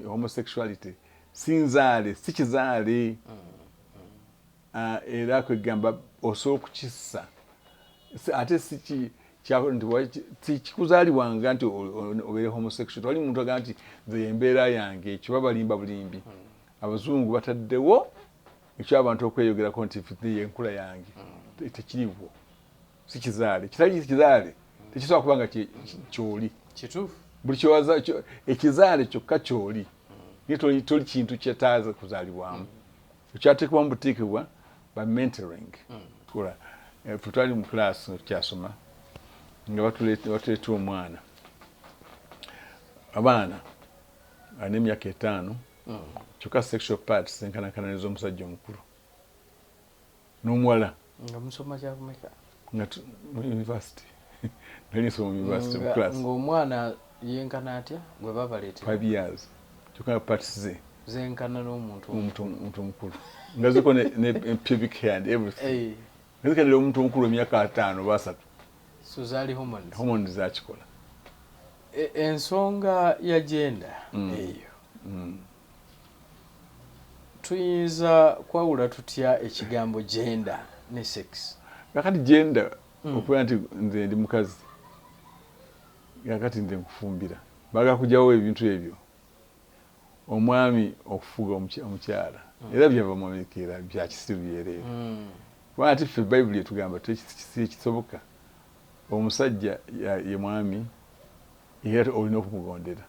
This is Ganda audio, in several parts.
Homosexuality si nzaale, si kizaale. Era kwegamba osobola okukissa, ate si kikuzaalibwanga nti obeere homosexual. Tewali muntu agamba nti nze embeera yange. Ekyo babalimba bulimbi. Abazungu bataddewo ekyabantu okweyogerako nti yenkula yange. Tekiriwo, si kizaale. Kitali kizaale tekisobola kuba nga kyoli. Buli ekizaale kyokka kyoli, naye toli kintu kyetaaza kuzaalibwamu. Ekyateekebwamu buteekebwa ba mentoring. Kola ffe twali mu class nga tukyasoma, nga batuleeta omwana, abaana alina emyaka 5, kyokka sexual parts zenkanankana nez'omusajja omukulu n'omuwala. Nga musoma kyakumeka? Nga mu university, nali nsoma mu university, mu class. Ng'omwana yenkana atya gwe babaleetera? 5 years, kyokka nga parts ze zenkana n'omuntu omuntu omukulu, nga ziko ne pubic hair and everything. Nga zikanira omuntu omukulu emyaka 50 oba 30. So zaali hormones? Hormones zakikola. Ensonga ya gender eyo, tuyinza kwawula tutya ekigambo gender ne sex? Kakati gender, okubeera nti nze ndi mukazi, kakati nze nkufumbira, baagala kugyawo ebintu ebyo, omwami okufuga omukyala. Era byava mu Amerika, era bya kisiru byereere. Kubanga ate ffe Bayibuli etugamba si kisoboka. Omusajja ye mwami, era olina okumugondera.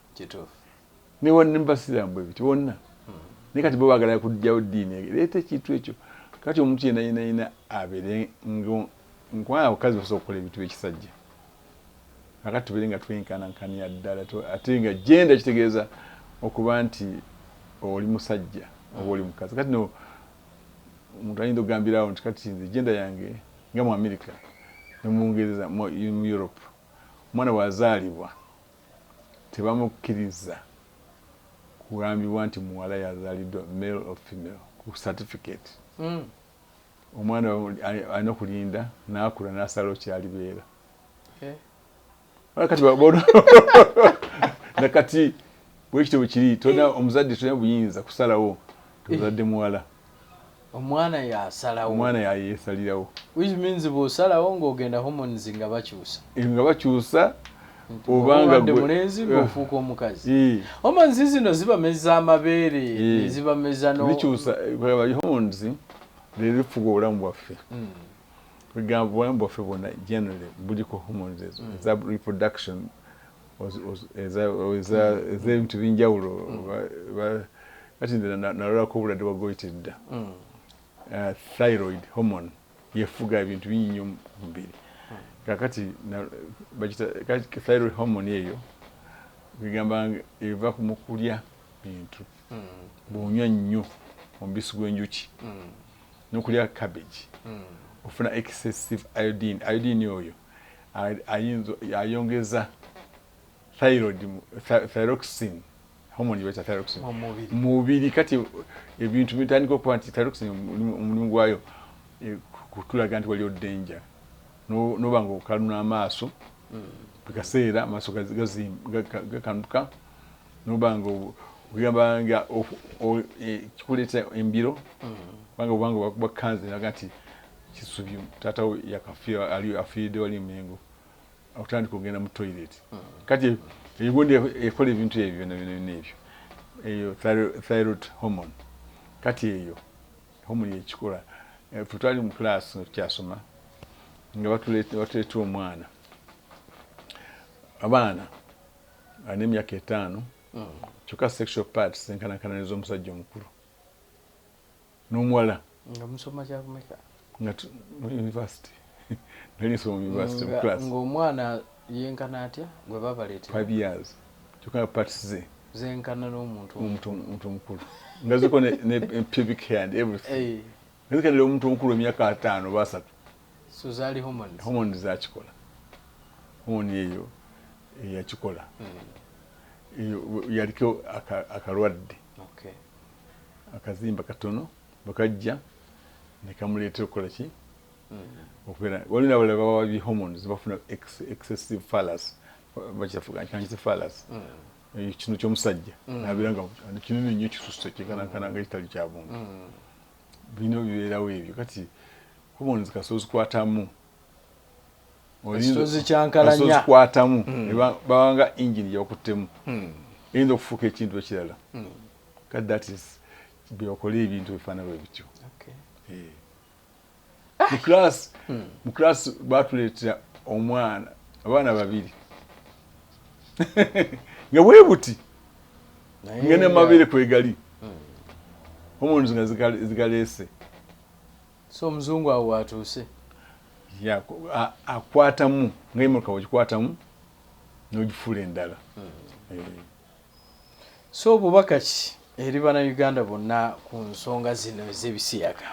Ne mubasiraamu bwe biti bonna. Naye kati bo baagala kugyawo ddiini leeta ekintu ekyo. Kati omuntu yenna yena yena abeere, kubanga abakazi basobola okukola ebintu byekisajja. Kakati tubeere nga twenkanankania ddala, ate nga gender kitegeeza okuba nti oli musajja oba oli mukazi. Kati no omuntu ayinza okugambirawo nti kati nze gender yange, nga mu America ne mu Bungereza, mu Europe, omwana bw'azaalibwa tebamukkiriza kugambibwa nti muwala yazaaliddwa, male or female, ku certificate. Omwana alina okulinda n'akula n'asalawo kyalibeera. Kati nakati bwekityo bwekiri, tolina omuzadde, tolina buyinza kusalawo tozadde muwala. Omwana yasalawo? Omwana yayesalirawo. Which means bw'osalawo ng'ogenda, hormones nga bakyusa. Nga bakyusa. Obanga mulenzi ng'ofuuka omukazi. Hormones zino zibameza amabeere, zibameza no Bikyusa hormones, leero bifuga obulamu bwaffe. Kwegamba obulamu bwaffe bwonna generally buliko hormones ezo eza reproduction, ez'ebintu binjawulo. Kati nze nalolako obulwadde bwa goiter dda. Thyroid hormone yefuga ebintu bingi nnyo mu mubiri. Kakati thyroid hormone eyo kwegamba eva mu kulya bintu. Bw'onywa nnyo omubisi gw'enjuki n'okulya cabbage, ofuna excessive iodine. Iodine oyo ayongeza thyroid, thyroxine hormone gye bayita thyroxine mubiri. Kati ebintu bitandika okuba nti thyroxine omulimu gwayo kutulaga nti waliwo danger. Noba nga okaluna amaaso buli kaseera, amaaso gakanuka, noba nga ogamba nga kikuleeta embiro, kubanga obwanga bwakanze naga nti Kisubi taata we yakafiira, ali afiiridde wali Mengo, okutandika okugenda mu toilet. Kati egundi ekola ebintu ebyo byonna byonna byonna ebyo, eyo thyroid hormone. Kati eyo hormone yekikola. Ffe twali mu class nga tukyasoma, nga batuleeta omwana, abaana alina emyaka 5, kyokka sexual parts zenkanankana nez'omusajja omukulu n'omuwala. Nga musoma kyakumeka? Nga mu university, nali nsoma mu university, mu class. Ng'omwana yenkana atya gwe babaleetera? 5 years, kyokka nga parts ze zenkana n'omuntu omuntu omukulu, nga ziko ne pubic hair and everything. Nga zikanira omuntu omukulu emyaka 50 oba 30. So zaali hormones? Hormones zakikola. Hormone eyo yakikola. Eyo yaliko akalwadde, akazimba katono bwekajja nekamuleetera okukola ki? Okubeera waliwo n'abalala bawa bi hormones, bafuna excessive phallus, bakitafuga phallus. Kino kyomusajja nabeera nga kinene nnyo, kisusse, kyenkanankana nga ekitali kya buntu. Birina bibeerawo ebyo. Kati hormones kasita ozikwatamu, Kasita ozikyankalanya. Ozikwatamu, babanga engine gyebakuttemu, eyinza okufuuka ekintu ekirala. Kati that is byebakola ebintu ebifaanana bwe bityo. Mu class batuleetera omwana, abaana babiri nga bwe buti, Naye nga namabeere kwegali, hormones nga zigaleese. So omuzungu awo watuuse. Akwatamu nga emotoka bwegikwatamu n'ogifuula endala. So obubaka ki eri Bannayuganda bonna ku nsonga zino ez'ebisiyaga?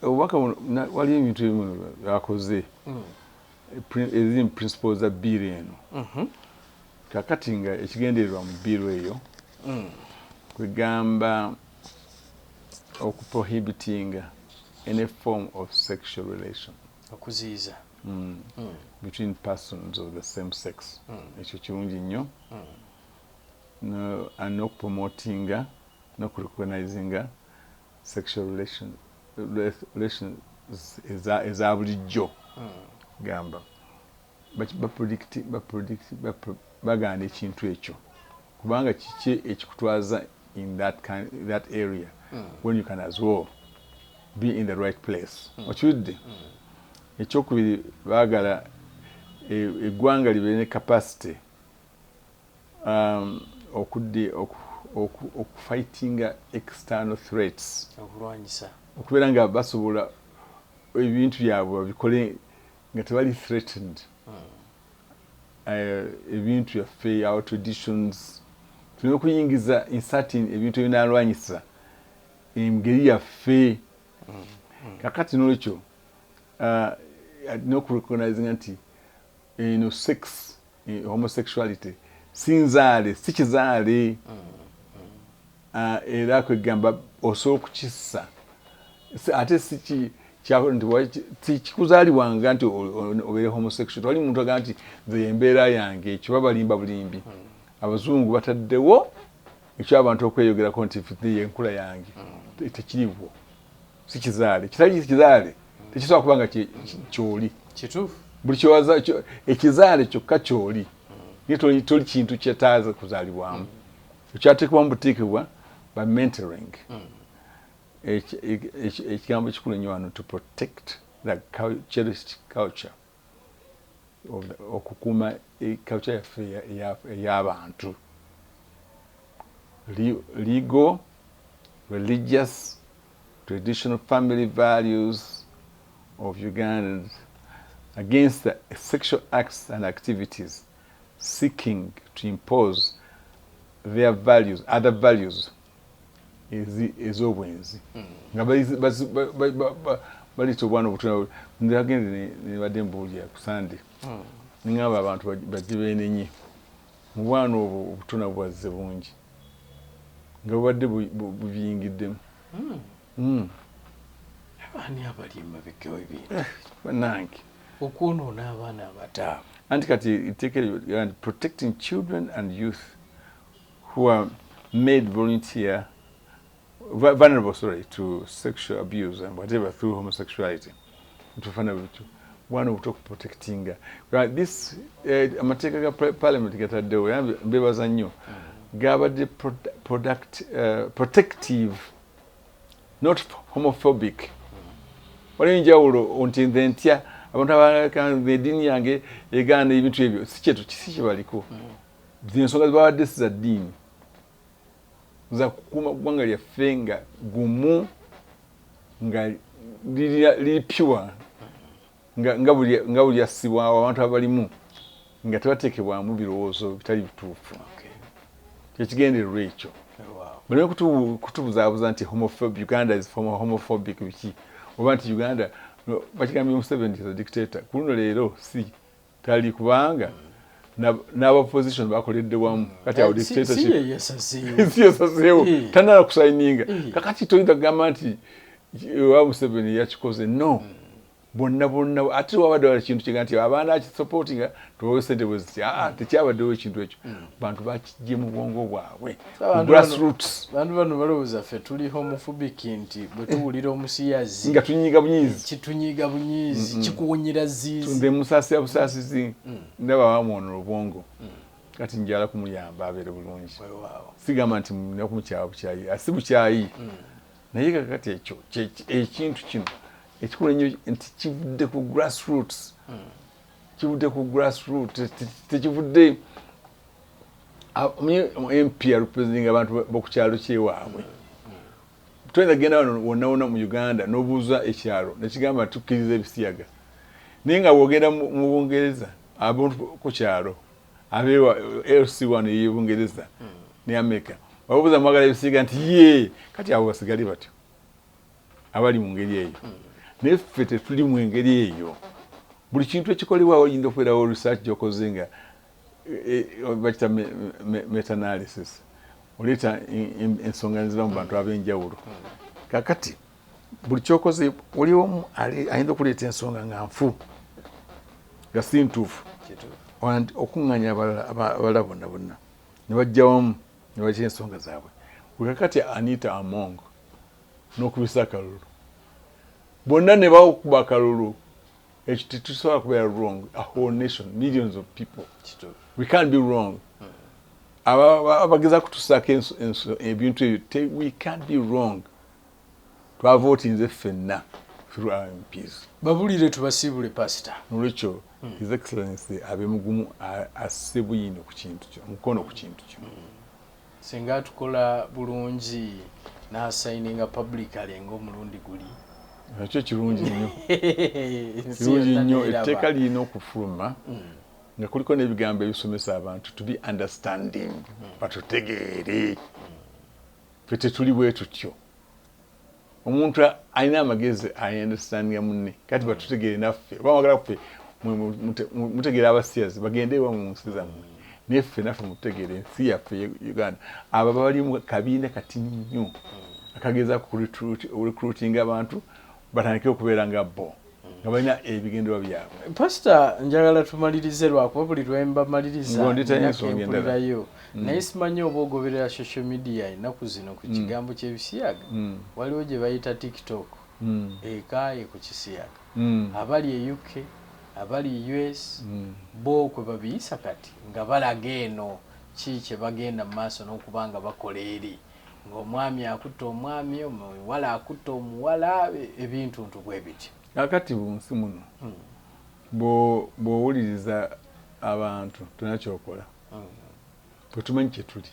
Obubaka buno, waliyo ebintu ebimu byakoze eziri mu principles za bill eno. Kakati nga ekigendererwa mu bill eyo kwegamba okuprohibitinga any form of sexual relation okuziyiza between persons of the same sex. Ekyo kirungi nnyo. No, and nokupromotinga nokurecognizinga sexual relations eza bulijjo. Gamba bagaana ekintu ekyo, kubanga kiki ekikutwaza in that area when you can as well be in the right place? Okiwulidde? Ekyokubiri, baagala eggwanga libeere ne capacity okuddi okufightinga external threats. Okulwanyisa. Okubeera nga basobola ebintu byabwe babikole nga tebali threatened. Ebintu byaffe, our traditions, tulina okuyingiza, inserting ebintu ebinalwanyisa engeri yaffe. Kakati nolwekyo nokurecognizinga nti eno sex, homosexuality si nzaale, si kizaale. Era kwegamba osobola okukissa, ate si nti kikuzaalibwanga nti obeere homosexual. Tewali muntu agamba nti nze embeera yange ekyo, babalimba bulimbi. Abazungu bataddewo ekyabantu okweyogerako nti yenkula yange. Tekiriwo, si kizaale. Kitali kizaale tekisobola kuba nga kyoli. Kituufu. Buli kyowaza ekizaale kyokka kyoli, naye toli kintu kyetaaza kuzaalibwamu, ekyateekebwamu buteekebwa by mentoring. Ekigambo ekikulu ennyo wano, to protect the cherished culture, okukuuma culture yaffe ey'abantu, legal, religious, traditional family values of Ugandans against the sexual acts and activities seeking to impose their values, other values ez'obwenzi, nga baleeta obwana obutono. Nagende nebadde mbuulira ku Sande, neŋŋamba abantu bajje beenenye mu bwana obwo obutona bwazze bungi nga bubadde bubiyingiddemu. Abaani abali emabega w'ebintu? Bannange. Okwonoona abaana abato abo. Anti kati etteeka eryo nti protecting children and youth who are made volunteer vulnerable, sorry, to sexual abuse and whatever through homosexuality. Tufana bityo bwana obuto okuprotectinga. Right, this amateeka ga parliament gataddewo, era mbebaza nnyo, gabadde product, protective, not homophobic. Waliwo enjawulo nti nze ntya abantu abalaka, eddiini yange egaana ebintu ebyo. Si kyetu, si kyebaliko. Ensonga zibabadde si za ddiini, za kukuuma ggwanga lyaffe nga gumu, nga liri pure, nga buli assibwawo abantu abalimu nga tebateekebwamu birowoozo bitali bituufu. Kyekigendererwa ekyo. Baleme kutubuzaabuza nti homophobic, Uganda is homophobic biki, oba nti Uganda, no, bakigambye Museveni is a dictator. Ku luno leero si tali, kubanga n'aba opposition bakoledde wamu. Kati awo dictatorship si ye yasazeewo. Si yasazeewo. Tanala kusayininga. Kakati toyinza kugamba nti wa Museveni yakikoze. No. Bonna bonna, ate wabadde wala kintu kiga nti abaana akisupportinga tubawe sente bwe ziti. Aa, tekyabaddewo ekintu ekyo. Bantu bakijje mu bwongo bwabwe. Grassroots. Bantu bano balowooza ffe tuli homophobic, nti bwe tuwulira omusiyazi nga tunyiga bunyiizi. Kitunyiga bunyiizi, kikuwunyira ziizi. Nze musaasira busaasizi, ndaba wamwonona obwongo. Kati njala kumuyamba abeere bulungi. Sigamba nti nina kumukyawa bukyayi, si bukyayi, naye kakati ekyo ekintu kino ekikulu ennyo nti kivudde ku grassroots, kivudde ku grassroots, tekivudde MP arepresenting abantu bokukyalo kyewaabwe. Toyinza kugenda wano wonna wonna mu Uganda n'obuuza ekyalo nekigamba tukkiriza ebisiyaga, naye nga bwogenda mu Bungereza, abantu ku kyalo abewa LC1 ey'Ebungereza ne America babuuza mwagala ebisiyaga nti ye. Kati abo basigale batyo abali mu ngeri eyo, naye ffe tetuli mu ngeri eyo. Buli kintu ekikolebwawo oyinza okubeerawo research gyokoze nga bakita meta analysis, oleeta ensonga neziva mu bantu ab'enjawulo. Kakati buli kyokoze oliwo ayinza okuleeta ensonga nga nfu, nga si ntuufu, okuŋŋanya abalala bonna bonna ne bajja wamu ne bakya ensonga zaabwe. Kakati Anita Among n'okubisa akalulu bonna ne bakuba akalulu, ekyo tetusobola kubeera wrong. A whole nation, millions of people, we can't be wrong. Abageza kutusaako ebintu ebyo, we can't be wrong. Twavootinze ffenna through our MPs. Babulire tubasiibule, pasita. Nolwekyo His Excellency abe mugumu, asse bwino ku kintu kyo, omukono ku kintu kyo. Singa atukola bulungi n'asayininga publicly ng'omulundi guli. Nakyo kirungi nnyo, kirungi nnyo. Etteeka lirina okufuluma nga kuliko n'ebigambo ebisomesa abantu to be understanding, batutegeere. Ffe tetuli bwe tutyo. Omuntu alina amagezi aunderstandinga munne. Kati batutegeere naffe, oba mwagala ffe mutegeere abasiyazi bagende ewa mu nsi zammwe, naye ffe naffe mututegeere ensi yaffe Uganda. Abo bali mu kabiina katini nnyo akagezaako recruiting abantu batandike okubeera nga bo, nga balina ebigendererwa byabwe. Pasita, njagala tumalirize, lwakuba buli lwemba maliriza mpulirayo, naye simanyi oba ogoberera social media ennaku zino ku kigambo ky'ebisiyaga. Waliwo gye bayita TikTok ekaaye ku kisiyaga. Abali e UK, abali US, bo kwe babiyisa kati nga balaga eno ki kye bagenda mu maaso n'okuba nga bakola eri, ng'omwami akutta omwami, omuwala akutta omuwala, ebintuntu bwe bityo. Kakati munsi muno bw'owuliriza abantu tolina kyokola. Bwetumanyi kyetuli,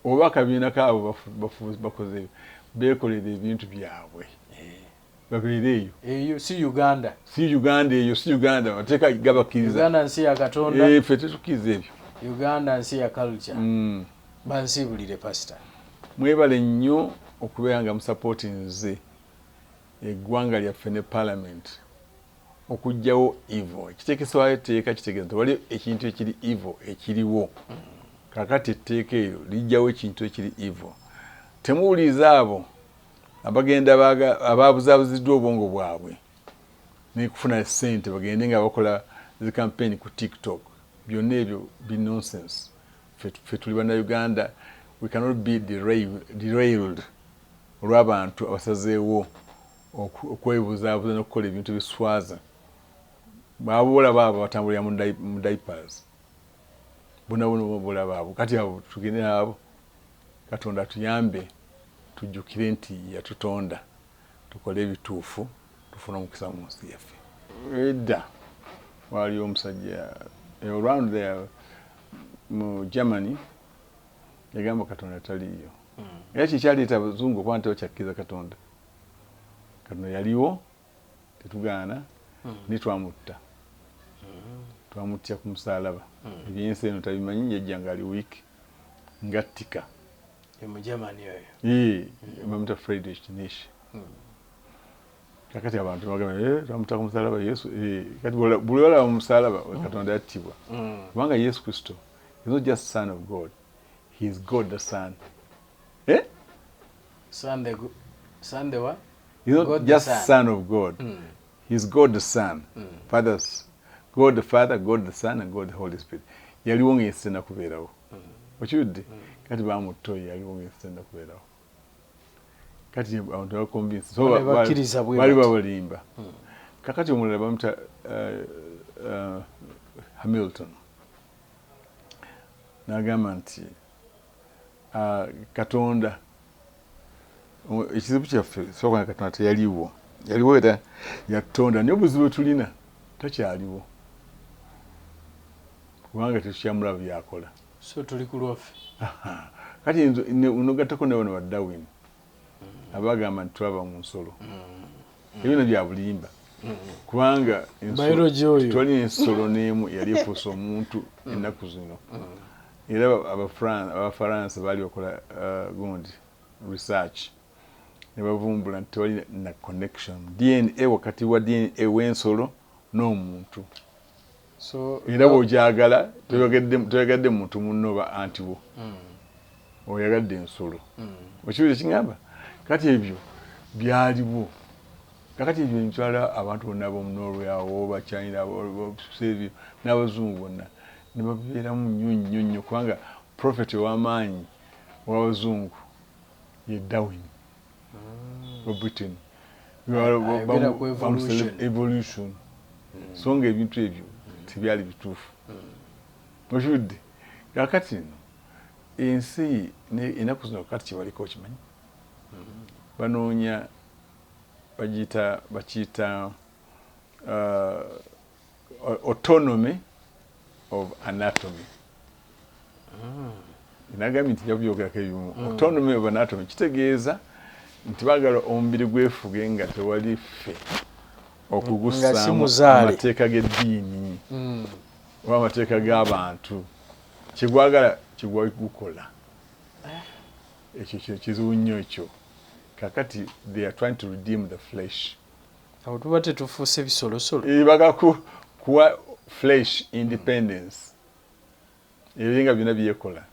oba akabiina kaabo bakoze beekolera ebintu byabwe, babeere eyo. Eyo si Uganda. Si Uganda, eyo si Uganda, mateeka gabakkiriza. Uganda nsi ya Katonda. Ffe tetukkiriza ebyo. Uganda nsi ya culture. Bansiibulire, pasita. Mwebale nnyo okubeera nga musupportinze eggwanga lyaffe ne parliament okuggyawo evil. Ekiteekesebwayo etteeka kitegeeza nti wali ekintu ekiri evil ekiriwo. Kakati etteeka eryo lijjawo ekintu ekiri evil. Temuwuliriza abo abagenda ababuzaabuziddwa obwongo bwabwe nekufuna sente, bagende nga bakola zi campaign ku TikTok. Byonna ebyo bi nonsense. Ffe tuli Bannayuganda, we cannot be derailed olw'abantu abasazeewo okwebuzaabuza n'okukola ebintu ebiswaza. Babolaba abo batambulira mu diapers, bona bona bolaba abo. Kati abo tugende nabo. Katonda atuyambe tujjukire nti yatutonda tukole ebituufu, tufune omukisa mu nsi yaffe. Edda waliwo omusajja around there mu Germany yagamba Katonda taliiyo. Era kikyaleeta abazungu okuba nti bakyakkiriza Katonda. Katonda yaliwo, tetugaana, naye twamutta, twamutya ku musaalaba. Ebyensi eno tabimanyi, yajja nga ali weak, ngattika. Mu Germany oyo? Bamuta Friedrich Nietzsche. Kakati abantu bagamba, "Eh, twamuta ku musalaba Yesu." Kati buli olaba mu musalaba, Katonda yattibwa, kubanga Yesu Kristo is not just son of God, he is God the Son, eh? Son the, son the what? He's not God the just Son. Son of God. He's God the Son. Fathers, God the Father, God the Son and God the Holy Spirit. Yaliwo ng'ensi tennakubeerawo. Okiwulidde? Kati bamutta oyo yaliwo ng'ensi tennakubeerawo. Kati abantu baconvince. So bali babalimba. Kakati omulala bamuta Hamilton. N'agamba nti Katonda ekizibu kyaffe sooka Katonda teyaliwo. Yaliwo era yatonda, naye obuzibu bwe tulina takyaliwo kubanga tetukyamulaba byakola. So tuli ku lwaffe. Kati nogattako ne bano ba Darwin abagamba nti twava mu nsolo. Ebyo bya bulimba kubanga twalina ensolo n'emu yali efuuse omuntu ennaku zino. Era Abafaransa baali bakola gundi research ne bavumbula nti tewali na connection DNA wakati wa DNA w'ensolo n'omuntu. Era bw'ogyagala toyagadde muntu munno oba anti wo, oyagadde ensolo. Okiwulira kingamba? Kati ebyo byaliwo. Kakati ebyo ntwala abantu bonna ab'omu Norway awo, Bachina, ebyo n'abazungu bonna ne babibeeramu nnyo nnyo nnyo, kubanga prophet ow'amaanyi ow'abazungu ye Darwin wa Britain. Evolution. So nga ebintu ebyo tebyali bituufu. Okiwulidde? Kakati nno ensi ennaku zino kati kyebaliko okimanyi? Banoonya bakiyita autonomy of anatomy. Nagambye nti nja kubyogerako ebimu. Autonomy of anatomy kitegeeza nti baagala omubiri gwefuge nga tewali ffe okugussaamu amateeka g'eddiini oba amateeka g'abantu. Kyegwagala kyegwali gukola. Ekyo kizibu nnyo ekyo. Kakati they are trying to redeem the flesh. Awo tuba tetufuuse bisolosolo. Baga kuwa flesh independence. Ebyo nga byonna byekola.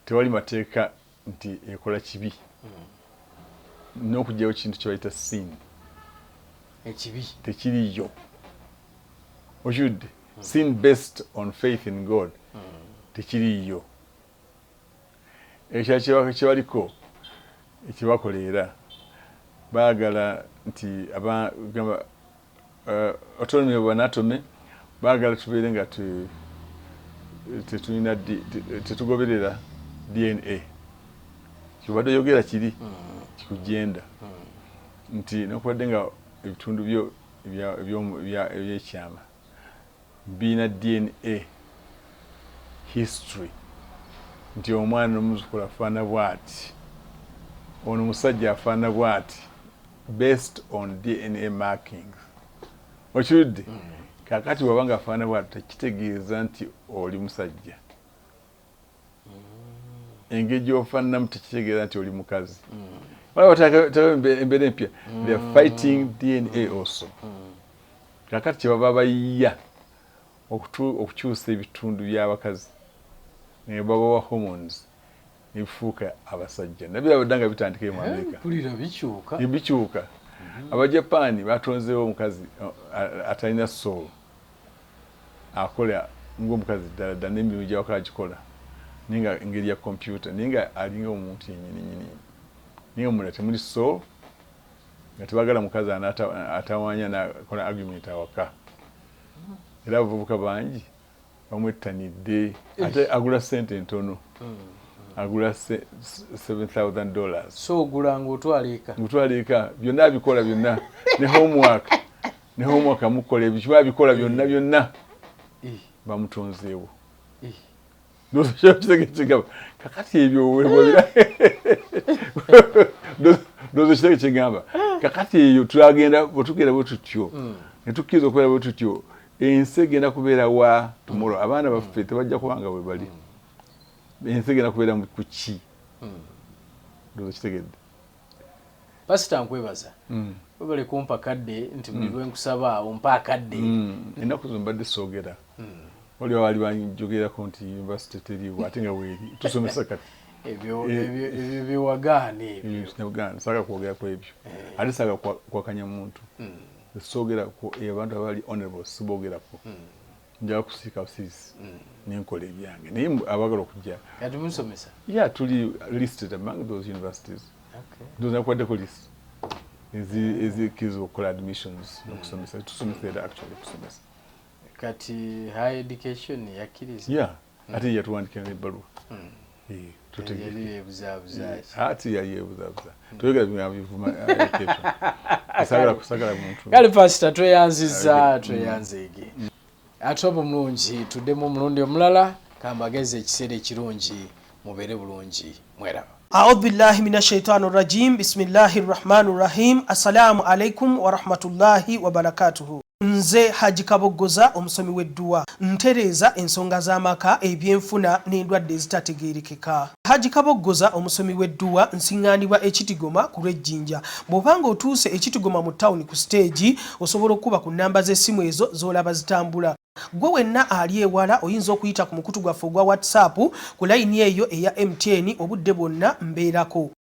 Tewali mateeka nti ekola kibi. N'okuggyawo kintu kye bayita sin. Ekibi. Tekiriyo. Okiwulidde? Sin based on faith in God. Tekiriyo. Ekirala kyebaliko ekibakola era baagala nti gamba autonomy of anatomy, baagala tubeere nga tetulina tetugoberera DNA. Kyobadde oyogera kiri kikugenda nti nokubadde nga ebitundu byo ebyekyama birina DNA history nti omwana n'omuzzukulu afaana bw'ati, ono omusajja afaana bw'ati, based on DNA markings. Okiwulidde? Kakati bw'aba nga afaana bw'ati tekitegeeza nti oli musajja. Engeri gy'ofaananamu tekitegeeza nti oli mukazi. Waliwo embeera empya. They are fighting DNA also. Kakati kye baba bayiiya okukyusa ebitundu by'abakazi ne babawa hormones ne bifuuka abasajja. Nabiraba dda nga bitandika mu Amerika. Mpulira bikyuka. Bikyuka. Abajapaani batonzeewo omukazi atalina soul, akola ng'omukazi ddala ddala n'emirimu gy'akola agikola naye nga engeri ya kompyuta, naye nga alinga omuntu yennyini nnyini, naye nga munda temuli soul, nga tebagala mukazi atawaanya n'akola argument awaka. Era abavubuka bangi bamwettanidde, ate agula ssente ntono, agula $7,000. So ogula ng'otwala eka? Ng'otwala eka, byonna abikola byonna, ne homework amukola, ebyo kiba abikola byonna byonna bamutonzeewo. Kakati ebyo ndowooza kigamba kakati eyo tulagenda bwe bwe tutyo ne tukkiriza okubeera bwe tutyo, ensi egenda kubeera wa tomorrow? Abaana baffe tebajja kubanga bwe bali. Ensi egenda kubeera ku ki? Ndowooza kitegedde. Pasita, nkwebaza, webale kumpa kadde nti buli lwe nkusaba ompa akadde. Ennaku zino mbadde soogera, waliwo abaali banjogerako nti university teriiwo, ate nga weeri tusomesa kati. Ebyo ebyo byewagaana ebyo. Saagala kwogera ku ebyo, ate saagala kuwakanya muntu. Soogerako abantu abali honorable, sibogerako. Njagala kusiika busiisi nenkola ebyange, naye abagala okujja. Kati musomesa? Yeah, tuli listed among those universities. Ndowooza nakuwaddeko list ezikkiriza okukola admissions okusomesa. Tusomesa era, actually kusomesa. Kati higher education yakkiriza? Yeah, ate yatuwandikira n'ebbaluwa. Eh, yali yeebuzaabuza ki? Ati yali yeebuzaabuza. Toyogera bigambo bivuma education. Sagala kusagala muntu. Kale pasita, tweyanziza, tweyanzeege. Ate oba omulungi, tuddemu omulundi omulala. Kambageze ekiseera ekirungi, mubeere bulungi, mweraba. أعوذ بالله من الشيطان الرجيم، بسم الله الرحمن الرحيم. السلام عليكم ورحمة الله وبركاته. Nze Haji Kaboggoza, omusomi w'edduwa. Ntereeza ensonga z'amaka, ebyenfuna n'endwadde ezitategeerekeka. Haji Kaboggoza, omusomi w'edduwa, nsiŋŋaanibwa Ekitigoma ku lw'Ejjinja. Bw'obanga otuuse Ekitigoma mu tawuni ku siteegi, osobola okuba ku nnamba z'essimu ezo z'olaba zitambula. Gwe wenna ali ewala, oyinza okuyita ku mukutu gwaffe ogwa WhatsApp ku layini eyo eya MTN. Obudde bwonna mbeerako.